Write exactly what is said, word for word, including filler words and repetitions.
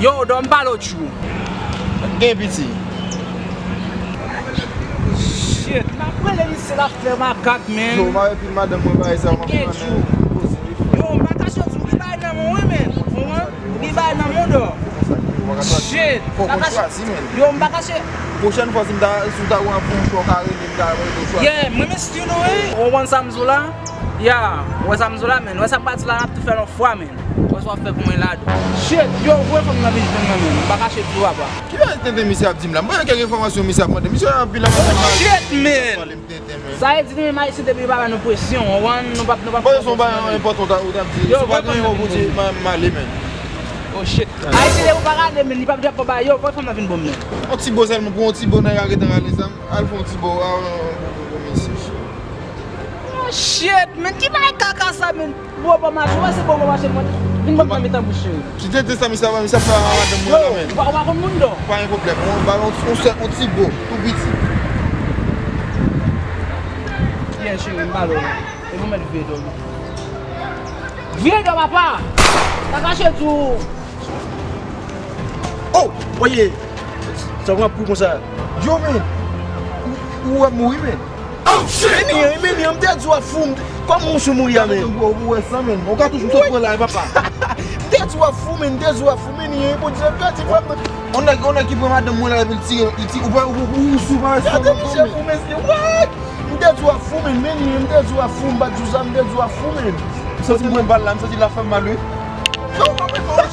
Yo, dò m pale w tjou. Gen piti. Shit, m ap rele misye l ap fè makak, man. Yo, m ap epi madanm mwen bagay sa, m ap fè madanm poze. Yo, m pa kache w, gen bagay nan men w, wi, man. Ou konprann? Ou gen bagay nan men w, dò. Shit. Fò w konn chwazi, man. Yo, m pa kache. Pwochèn fwa, si m ta, si w ta wè m fè yon chwa, w ka rele m, ta rele w chwazi. Yeah, mwen, men still, wi. Ou konprann sa m di w la? Ya, ou wè sa m di w la, man. Ou wè sa m pati la, n ap tou fè l yon fwa, man. Ou wè sa w ap fè pou mwen la, dò. Shit, yo, voye fanm nan vin jwenn mwen, man. M pa kache di w, papa. Ki bagay tenten misye ap di m la? M pa gen kèk enfòmasyon misye ap mande. Misye anpil ap mande m. Shit, man. Pale m tenten, man. Sa vle di nou menm Ayisyen depi yo pa ba nou presyon, ou konprann, nou p ap, nou p ap. Bon, se yon bagay enpòtan ou t ap di. Yo, si w pa gen yon pou di, m, m ale, man. Oh, shit. Ayisyen depi yo pa rale, man, li p ap janm ba yo. Voye fanm nan vin ban m, man. Yon ti bo sèlman, pou yon ti bo nèg arete rale zam. Al fè yon ti bo, ah, bon, bon, bon, mesye. Oh, shit, man, ki bagay kaka sa, man? Bo pa mache, wè se bo pa mache, man. Vin ban m nan mitan bouch, cheri. Ki te di sa, misye ap, misye ap fè a madanm mwen la, man. Ou pa, ou pa konn moun, dò? Pa gen pwoblèm, on ba yon, on sèl, on ti bo, tou piti. Yeah, cheri, m pale w. E pou mèt vye dò. Vye dò, papa! Sa kache tou. Oh, oye! Sa w ap pou konsa? Yo, men! Ou, ou wè m mouri, men! Oh, shit! Men, men, men, men, m te di w ap fou, m te, kòman w sou mouri a, men? Ou wè sa, men? Ou ka touche m sot pran la, papa. M te di w ap fou, men, m te di w ap fou, men, men, Bondye pèdi, frè m. On nèg, on nèg ki pran madanm mwen la, epi l tire, li ti, ou pa, ou, ou, ou sou pa. Gade misye fou, mesye, what? M te di w ap fou, men, men, men, m te di w ap fou, m pa t di w sa, m te di w ap fou, men. M santi m pran bal la, m santi l ap fè m mal, wi. Non, pa mwen, non.